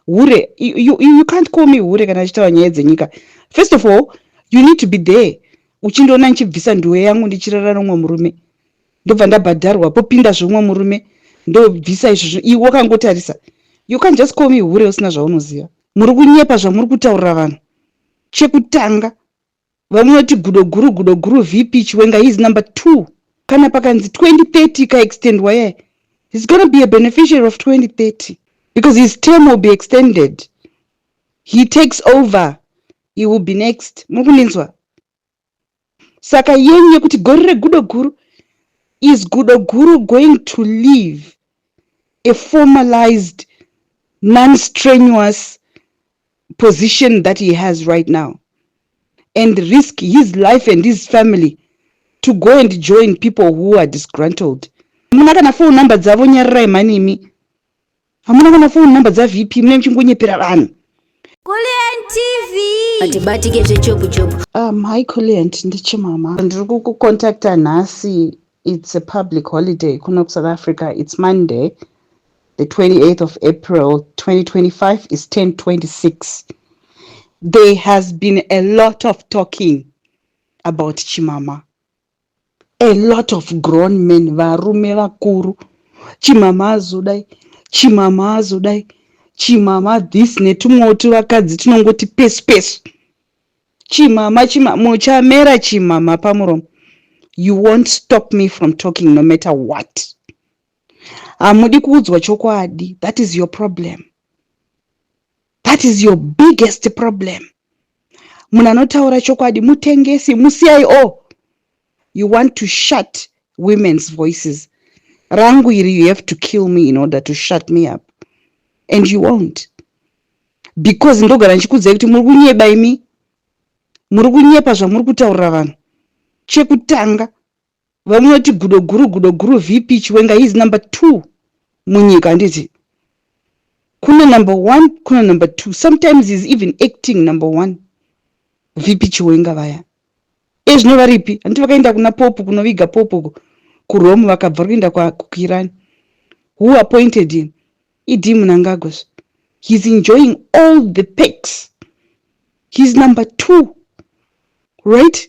Hure, you can't call me hure kana achitaura nyaya dzenyika. First of all, you need to be there uchindoona ndichibvisa nduwe yangu, ndichirara nomumwe murume, ndobva ndabhadharwa, popinda zvomumwe murume, ndobvisa izvozvo, iwe wakangotarisa. You can't just call me hure usina zvaunoziva. Muri kunyepa zvamuri kutaurira vanhu. Chekutanga, vamunoti gudo guru, gudo guru, VP Chiwenga is number two. Kana pakanzi 2030 ikaextendwa, ye he's gonna be a beneficiary of 2030 because his term will be extended. He takes over, he will be next. Muri kundinzwa? Saka yenyu yekuti gore regudo guru, is gudo guru going to leave a formalized, non-strenuous position that he has right now and risk his life and his family to go and join people who are disgruntled? Hamuna kana phone number dzavo, nyarirai manimi. Hamuna kana phone number dzaVP, mune muchingonyepera vanhu. Kulliant TV. Atibatike zvechopu chopu. Hi Kulliant, ndichimama. Ndiri kukucontacta nhasi. It's a public holiday kuno kuSouth Africa. It's Monday, the 28th of April 2025, is 10:26. There has been a lot of talking about Chimama. A lot of grown men, varume vakuru. Chimama azodai, Chimama azodai, Chimama this, netumwewo tuvakadzi tinongoti pesu pesu. Chimama, chima, muchamera chimama pamuromo. You won't stop me from talking no matter what. Hamudi kuudzwa chokwadi. That is your problem. That is your biggest problem. Munhu anotaura chokwadi mutengesi, muCIO. You want to shut women's voices. Rangu iri, you have to kill me in order to shut me up. And you won't. Because ndogara ndichikuudzai kuti muri kunyeba imi. Muri kunyepa zvamuri kutaurira vanhu. Chekutanga, vamunoti gudo guru, gudo guru, VP Chiwenga is number two munyika, handiti? Kuna number one, kuna number two. Sometimes is even acting number one. VP Chiwenga vaya ezvino varipi? Handiti vakaenda kuna Pope kunoviga Pope kuRome, vakabva kuenda kuIran? Who appointed him? ED Mnangagwa. He's enjoying all the perks. He's number two, right?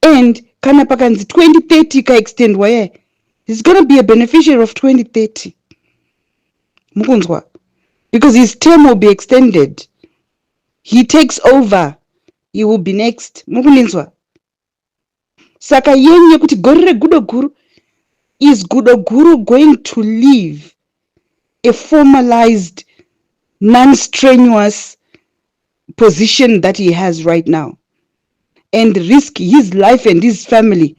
And kana pakanzi 2030 ikaextendwa, ye he's gonna be a beneficiary of 2030. Mukunzwa? Because his term will be extended. He takes over, he will be next. Mukundinzwa? Saka yenyu yekuti gore regudo guru, is gudo guru going to leave a formalized, non-strenuous position that he has right now and risk his life and his family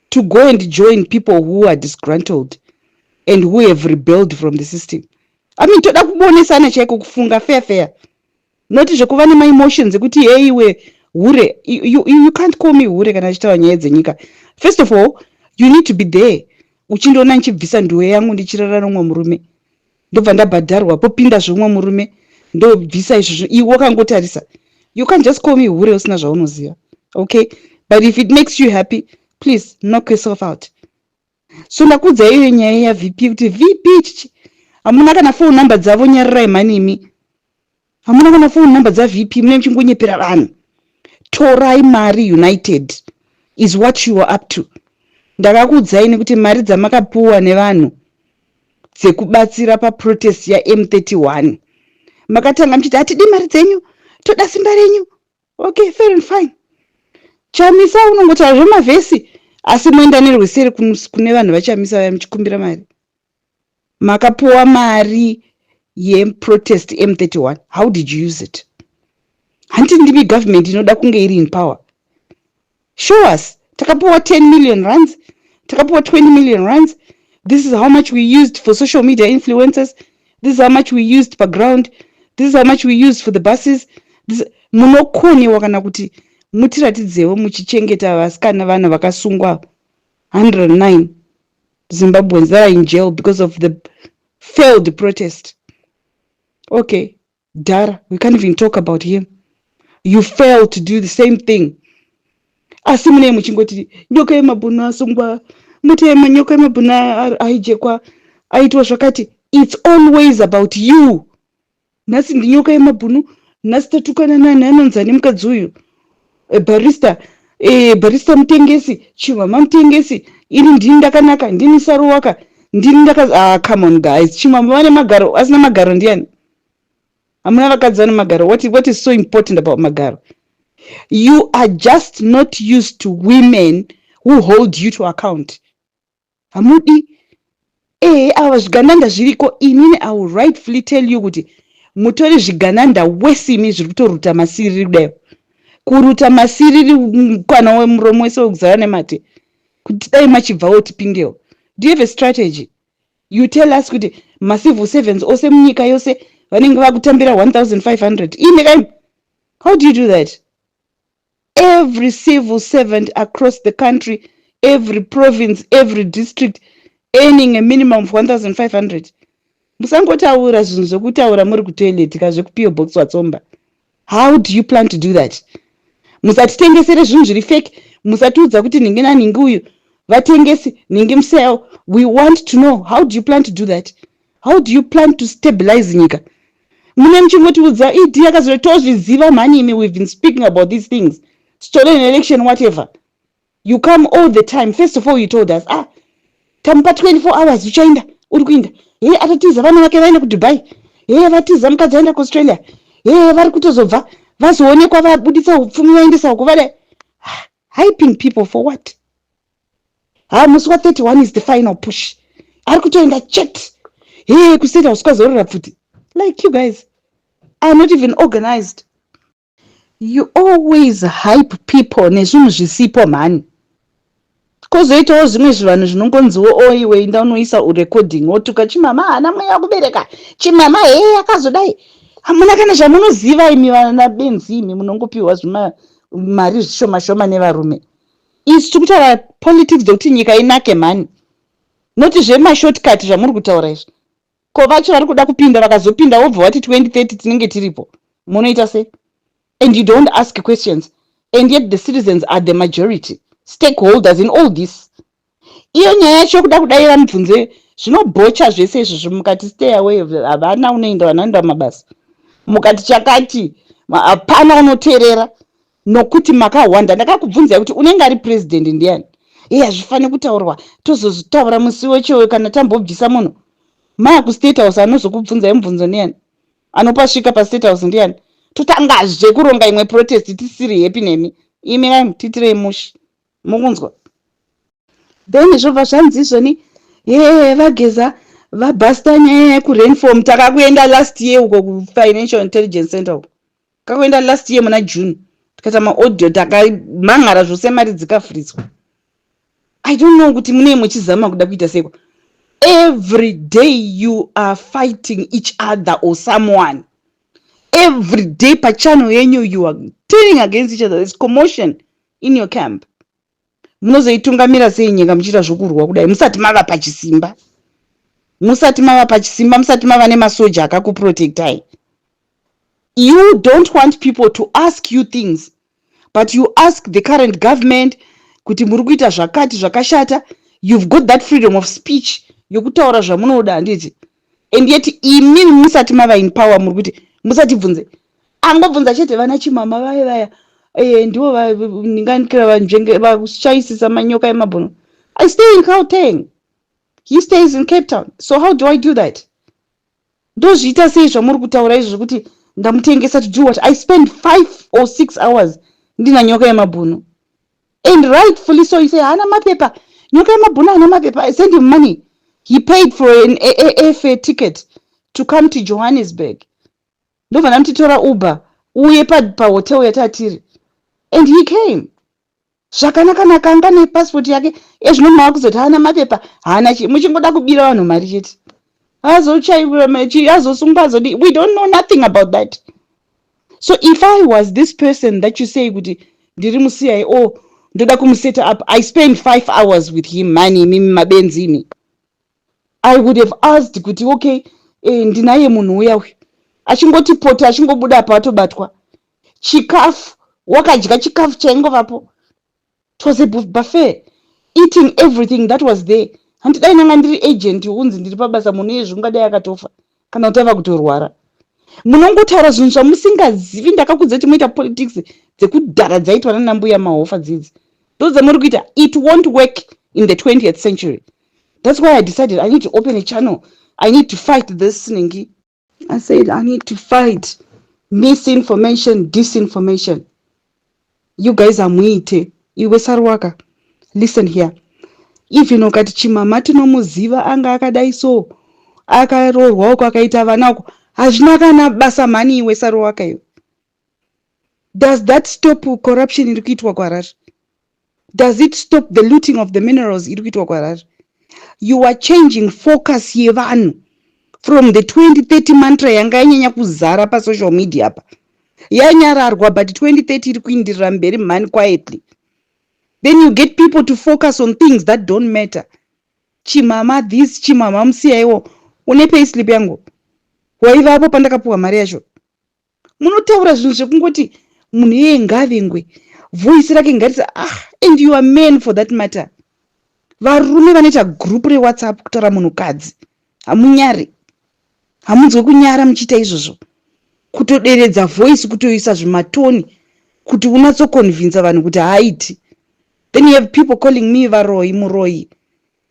to go and join people who are disgruntled and who have rebelled from the system? I mean, toda kubonesana chaiko, kufunga fair fair, noti zvekuva nemaemotions ekuti heiwe hure. You can't call me hure kana achitaura nyaya dzenyika. First of all, you need to be there uchindoona ndichibvisa nduwe yangu, ndichirara nomumwe murume, ndobva ndabhadharwa, popinda zvomumwe murume, ndobvisa izvozvo, iwe wakangotarisa. You can't just call me hure usina zvaunoziva. Okay, but if it makes you happy, please knock yourself out. So ndakuudzai iyo nyaya yaVP kuti VP chichi, hamuna kana phone number dzavo, nyarirai manimi. Hamuna kana phone number dzaVP, mune muchingonyepera vanhu. Torai mari united is what you are up to. Ndakakuudzai nekuti mari dzamakapuwa nevanhu dzekubatsira paprotest yaM31, makatanga muchiti hatidi mari dzenyu, toda simba renyu. Okay, fair and fine. Chamisa unongotaura zvemavhesi, asi moenda nerweseri kune vanhu vaChamisa vaya muchikumbira mari. Makapuwa mari yeprotest M31, how did you use it? Handiti ndimi government inoda kunge iri in power? Show us. Takapuwa 10 million rands, takapuwa 20 million rands, this is how much we used for social media influencers, this is how much we used paground, this is how much we used for the buses. Munokoniwa kana kuti mutiratidzewo muchichengeta vasikana vana vakasungwa, 109 Zimbabweans that are in jail because of the failed protest. Okay, Dara, we can't even talk about him. You failed to do the same thing, asi munee muchingoti nyoka yemabhunu asungwa, mutema nyoka yemabhunu aijekwa, aitwa zvakati. It's always about you. Nhasi ndinyoka yemabhunu. Nhasi tatukana nani, anonzani mukadzi uyu, barrister, barrister mutengesi, Chimama mutengesi. Ini ndini ndakanaka, ndini saruwaka, ndini ndaka. Ah, come on guys, Chimama vane magaro, asina magaro ndiani? Hamuna vakadzi vane magaro. What is so important about magaro? You are just not used to women who hold you to account. Hamudi ehe, ava zvigananda zviriko. Inini I will rightfully tell you kuti mutori zvigananda wesimi zviri kutoruta masiriri kudaio, kuruta masiriri kana wemuromo wese wekuzara nemate, kuti dai machibvawo tipindewo. Do you have a strategy? You tell us kuti macivil servants ose munyika yose vanenge vakutambira 1500. Ine kai, how do you do that? Every civil servant across the country, every province, every district, earning a minimum of 1500. Musangotaura zvinhu zvekutaura muri kutoilet kazvekuPO Box watsomba. How do you plan to do that? Musatitengesere zvinhu zviri fake. Musatiudza kuti nhingi nanhingi uyu vatengesi, nhingi museo. We want to know, how do you plan to do that? How do you plan to stabilize nyika? Mune muchingotiudza ED yakazoti, tozviziva mhani imi. We've been speaking about these things, stolen election, whatever. You come all the time. First of all, you told us, ah, tamupa 24 hours, uchaenda, uri kuinda. He, atotiza, vana vake vaenda kuDubai. He, vatiza, mukadzi aenda kuAustralia. He, vari kutozobva vazoonekwa vabudisa upfumi, vaendesa uko vada. Hyping people for what? Ha, musi wa31 is the final push, ari kutoenda chete. He, kuState House kwazorora pfuti. Like, you guys are not even organized. You always hype people nezvinhu zvisipo mhani. Kwozoitawo zvimwe zvivanhu zvinongonziwo, oiwe, inda unoisa urecording, wotuka Chimama, haana mweya wekubereka Chimama, hee, akazodai. Hamuna kana zvamunoziva imi, vana benzi imi, munongopiwa zvimamari zvishoma shoma nevarume. Isu tiri kutaura politics dzekuti nyika inake mhani, noti zvemashortcut zvamuri kutaura izvi. Ko vacho vari kuda kupinda vakazopinda, wobva wati 2030 tinenge tiripo, munoita sei? And you don't ask questions, and yet the citizens are the majority stakeholders in all this. Iyo nyaya yacho yokuda kudayira mubvunze zvinobhocha zvese izvozvo. Mukati stay away, havana unoenda, vanoenda mabasa. Mukati chakati, hapana unoteerera nokuti makahwanda. Ndakakubvunzai kuti unenge ari president ndiani? Iye hazvifaniri kutaurwa, tozozotaura musi wechewe kana tambobvisa munhu. Maya kuState House, anozokubvunzai mubvunzo ndiani? Anopasvika paState House ndiani? Totangazve kuronga imwe protest tisiri happy nemi imi. Kai, tiitirei mushi, mukunzwa? Then zvobva zvanzi izvoni, ye, vageza vabhasta nyaya yekurenform. Takakuenda last year uko kuFinancial Intelligence Center uko, takakuenda last year muna June, tikaita maaudio, takamhangara zvose, mari dzikafridzwa. I don't know kuti munei muchizama kuda kuita sekwa. Every day you are fighting each other or someone. Every day pachannel yenyu you are turning against each other. There's commotion in your camp. Munozoitungamira sei nyika muchiita zvokurwa kudai, musati mava pachisimba, musati mava pachisimba, musati mava nemasoja akakuprotectai? You don't want people to ask you things, but you ask the current government kuti muri kuita zvakati zvakashata. You've got that freedom of speech yokutaura zvamunoda, handiti? And yet imi musati mava in power muri kuti musatibvunze. Angobvunza chete, vana Chimama vaya vaya, ndivo ndinganikira vanzvenge vashayisisa manyoka emabhono. I stay in Gauteng, he stays in Cape Town, so how do I do that? Ndozviita sei zvamuri kutaura izvo zvekuti ndamutengesa? To do what? I spend 5 or 6 hours ndina nyoka yemabhunu, and rightfully so. You say haana mapepa, nyoka yemabhunu haana mapepa. I send him money. He paid for an airfare ticket to come to Johannesburg. Ndobva ndamutitora Uber uye pahotel yatatiri, and he came zvakanaka-naka, anga nepassport yake. Ezvino mava kuzoti haana mapepa, haana chi, muchingoda kubira vanhu mari chete. Azosungwa, azodi, we don't know nothing about that. So if I was this person that you say kuti ndiri muCIO, ndoda kumuseta up, I spend 5 hours with him mani. Imimi mabenzi imi, I would have asked kuti okay, ndinaye munhu uya uyu achingoti pota, achingobuda apa atobatwa. Chikafu wakadya, chikafu chaingovapo. It was a buffet, eating everything that was there. Handidai nanga ndiri agent, unzi ndiri pabasa, munhu iyezvi ungadai akatofa kana kuti ava kutorwara. Munongotaura zvinhu zvamusingazivi. Ndakakudza kuti muita politics dzekudhara dzaitwa nanambuya Mahofa dzidzi, ndo dzamuri kuita. It won't work in the 20th century. That's why I decided I need to open a channel. I need to fight this ningi. I said I need to fight misinformation, disinformation. You guys hamuite. Iwe Sarwaka, listen here. Even ukati Chimama tinomuziva, anga akadai, so akaroorwa uko, akaita vana uko, hazvina kana basa mhani. Iwe Sarwaka iwe, does that stop corruption iri kuitwa kuHarare? Does it stop the looting of the minerals iri kuitwa kuHarare? You are changing focus yevanhu from the 2030 mantra yanga yanyanya kuzara pasocial media apa. Yanyararwa, but 2030 iri kuindirira mberi mhani, quietly. Then you get people to focus on things that don't matter. Chimama this, Chimama musiyaiwo. Une payslip yangu? Waivapo pandakapiwa mari yacho? Munotaura zvinhu zvekungoti munhu iyeye ngavengwe, voice rake ngarisa. Ah, and you are men for that matter. Varume vanoita group reWhatsApp kutaura munhukadzi, hamunyari? Hamunzwe kunyara muchiita izvozvo? Kutoderedza voice, kutoisa zvimatoni kuti unatsoconvinsa vanhu kuti haaiti. Then you have people calling me varoi, muroi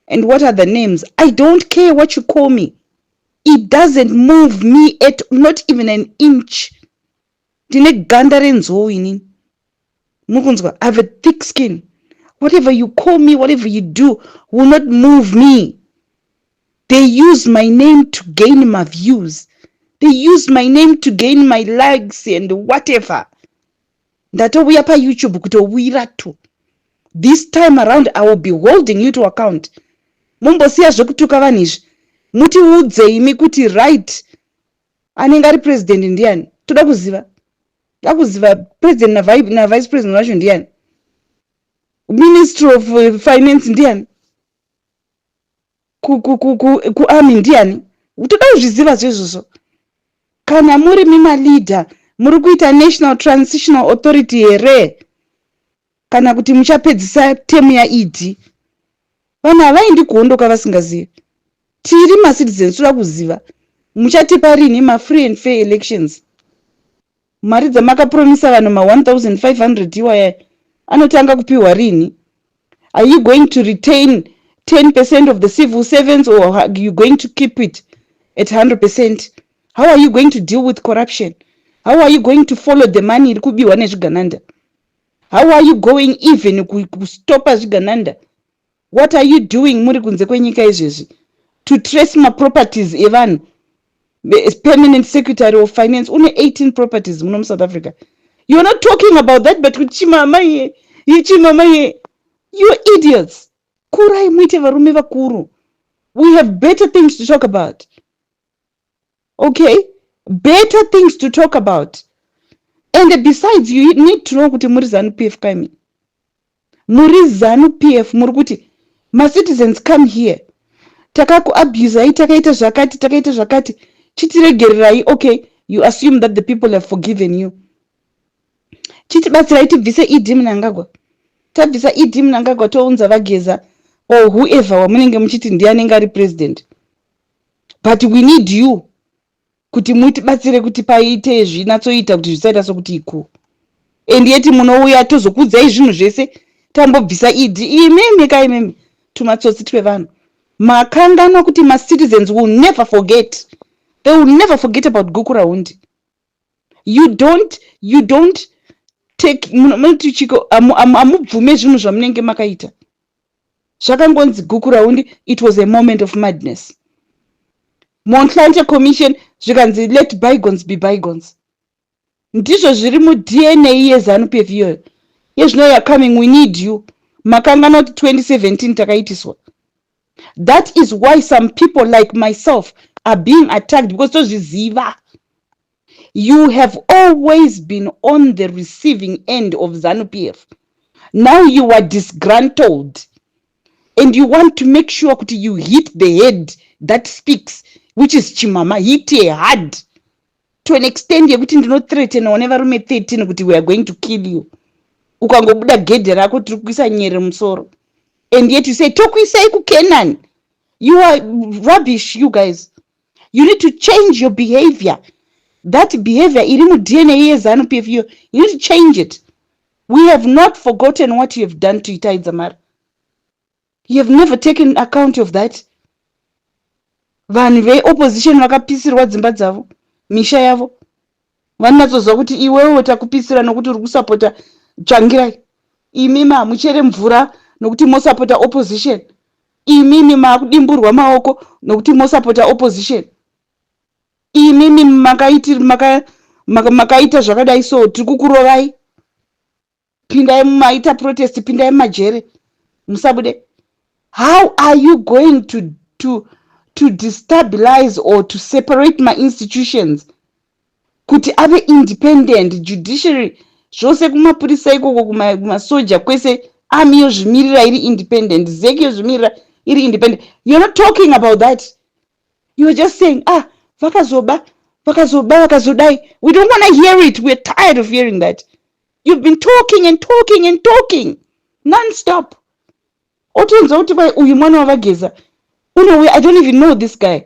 and what are the names. I don't care what you call me. It doesn't move me at not even an inch. Ndine ganda renzou inini, mukunzwa? I have a thick skin. Whatever you call me, whatever you do will not move me. They use my name to gain my views. They use my name to gain my likes and whatever. Ndatouya paYouTube kutowira to this time around I will be holding you to account. Mumbosiya zvekutuka vanhu izvi, mutiudzeimi kuti right, anenge ari president ndiani? Toda kuziva, toda kuziva president navice president vacho ndiani, Ministry of Finance ndiani, kuarmy ndiani. Toda kuzviziva zvezvozvo. Kana muri mimaleader, muri kuita National Transitional Authority here, kana kuti muchapedzisa term yaED? Vanhu havaendi kuhondoka vasingazivi. Tiri macitizens, toda kuziva muchatipa rini mafree and fair elections. Mari dzamakapromisa vanhu ma1500 iwaya anotanga kupiwa rini? Are you going to retain 10% of the civil servants or are you going to keep it at 100%? How are you going to deal with corruption? How are you going to follow the money iri kubiwa nezvigananda? How are you going even kustopa zvigananda? What are you doing muri kunze kwenyika izvezvi to trace maproperties evanhu? Permanent Secretary of Finance une 18 properties muno muSouth Africa. You're not talking about that, but kuchimama iye, ichimama iye. You idiots, kurai muite varume vakuru. We have better things to talk about, okay? Better things to talk about. And besides, you need to know kuti muri ZANU PF kaimi, muri ZANU PF. Muri kuti macitizens, come here, takakuabusai, takaita zvakati, takaita zvakati, chitiregererai. Okay, you assume that the people have forgiven you. Chitibatsirai tibvise ED Mnangagwa. Tabvisa ED Mnangagwa, tounza vaGeza or whoever wamunenge muchiti ndiye anenge ari president, but we need you kuti mutibatsire kuti paite zvinatsoita, kuti zvisaita sokuti iku. And yeti munouya tozokudzai zvinhu zvese tambobvisa ED. Imimi ka, imimi tumatsotsi twevanhu, makanganwa kuti macitizens will never forget. They will never forget about Gukurahundi. You don't take, munoti chiko, hamubvume zvinhu zvamunenge makaita. Zvakangonzi Gukurahundi, it was a moment of madness. Motlanthe Commission, zvikanzi let bygones be bygones. Ndizvo zviri muDNA yeZANU PF iyoyo. Yezvino you are coming, we need you. Makanganwa kuti 2017 takaitiswa. That is why some people like myself are being attacked, because tozviziva. You have always been on the receiving end of ZANU PF. Now you are disgruntled and you want to make sure kuti you hit the head that speaks, which is Chimama. Hit a hard to an extent yekuti ndinothreatenawo nevarume 13 kuti we are going to kill you. Ukangobuda gedhe rako, tiri kuisa nyere musoro. And yet you say tokuisai kuCanaan. You are rubbish, you guys. You need to change your behavior. That behavior iri muDNA yeZANU PF iyo, you need to change it. We have not forgotten what you have done to Itai Dzamara. You have never taken account of that. Vanhu veopposition vakapisirwa dzimba dzavo, misha yavo. Vanonatsoziva kuti iwewe takupisira nokuti uri kusapota Tsvangirai. Imimi hamuchere mvura nokuti mosapota opposition. Imimi maakudimburwa maoko nokuti mosapota opposition. Imimi makaita maka, maka, makaita zvakadai, so tiri kukurovai. Pindai, maita protest, pindai mumajere, musabude. How are you going to destabilize or to separate my institutions kuti ave independent, judiciary zvose, kumapurisa ikoko, kumasoja kwese, army yozvimirira iri independent, ZEC yozvimirira iri independent? You're not talking about that. You're just saying, "Ah, vakazoba, vakazoba, vakazodai." We don't want to hear it. We're tired of hearing that. You've been talking and talking and talking non-stop. Otonzwa kuti kwai uyu mwana wavaGeza unouya. I don't even know this guy.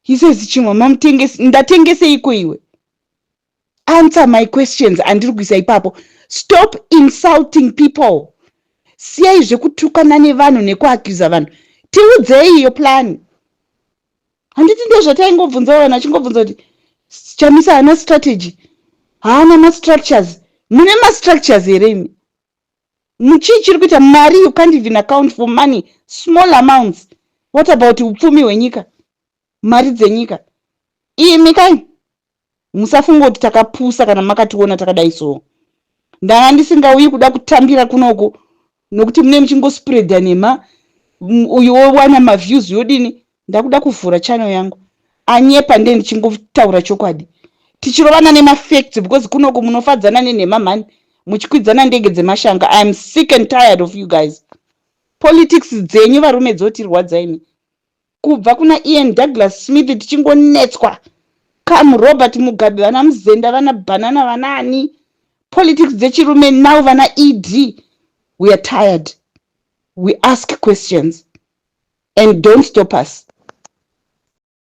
He says, "Chimwe mamutengesi." Ndatengeseiko iwe? Answer my questions andiri kuisa ipapo. Stop insulting people. Siyai zvekutukana nevanhu nekuakuza vanhu. Tiudzei iyo plan. Handiti ndezvataingobvunza vanhu achingobvunza kuti Chamisa haana strategy, haana mastructures. Mune mastructures here imi? Muchii chiri kuita mari? You can't even account for money, small amounts. What about upfumi hwenyika, mari dzenyika? Imi kai, musafunga kuti takapusa kana makationa takadai. So ndanga ndisingauyi kuda kutambira kunoku nokuti mune muchingospreada nhema, uyu wowana maviews yodini. Ndakuda kuvhura channel yangu. Anyepa nde ndichingotaura chokwadi, tichirovana nemafacts, because kunoku munofadzana nenhema mhani, muchikwidzana ndege dzemashanga. I am sick and tired of you guys. Politics dzenyu varume dzotirwadzaimi. Kubva kuna Ian Douglas Smith tichingonetswa, kam Robert Mugabe, vana Muzenda, vana Bhanana, vanaani, politics dzechirume. Now vana ED, we are tired. We ask questions and don't stop us.